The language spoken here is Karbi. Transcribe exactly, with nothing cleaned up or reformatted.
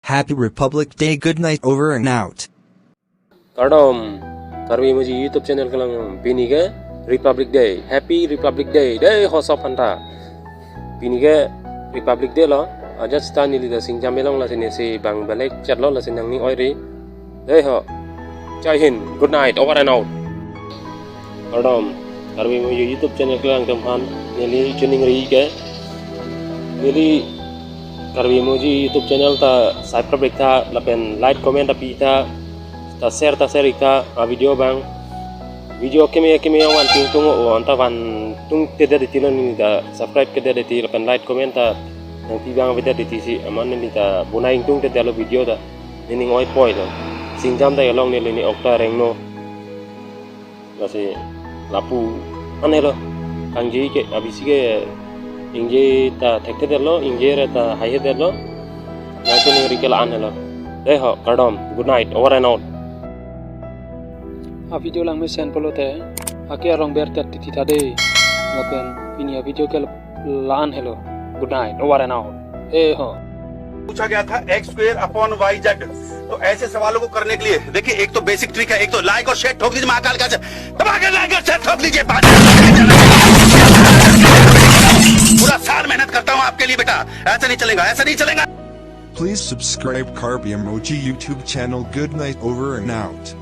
Happy Republic Day. Good night. Over and out. Kardom, Karbi Emoji YouTube channel kelang, pini ke Republic Day, Happy Republic Day, dei ho sop aphanta. Pini ke Republic Day lo, ajat seta neli ta singjam elong, lasi nesi bang belek chet lo, lasi nangning oiri. Dei ho. Jai Hind, good night, over and out. Kardom, Karbi Emoji YouTube channel kelang atum aphan, neli choningri ke. Neli Karbi Emoji YouTube channel ta subscribe ik tha, lapen like comment ta pi ik tha, ta share ta share ik tha, a video abang. Video keme keme vantung tung o, anta vantung tedet titi lo, neli ta subscribe kedet titi lapen like comment ta nangpi abang avedet titi si, amat neli ta bonai ingtung tedet lo video ta. Nening oi poi lo. Singjam ta kelong, neli ni ok ta rengno. Lasi lapu an helo. Kangji ke, abisi ke ingje ta thekthedet lo, ingje ra ta haihedet lo. Nang choningri ke la-an helo. Dei ho, kardom, good night, over and out. A video langmesen pulote, ake arong bertet titi tha dei. Lapen pini a video ke la-an helo. Good night, over and out. Eh ho. पूछा गया था x square upon y z. तो ऐसे सवालों को करने के लिए देखिए, एक तो बेसिक ट्रिक है, एक तो लाइक और शेयर ठोक दीजिए महाकाल का, दबा के लाइक और शेयर ठोक दीजिए। पूरा साल मेहनत करता हूँ आपके लिए बेटा, ऐसा नहीं चलेगा, ऐसा नहीं चलेगा। Please subscribe Karbi Emoji YouTube channel. Good night, over and out.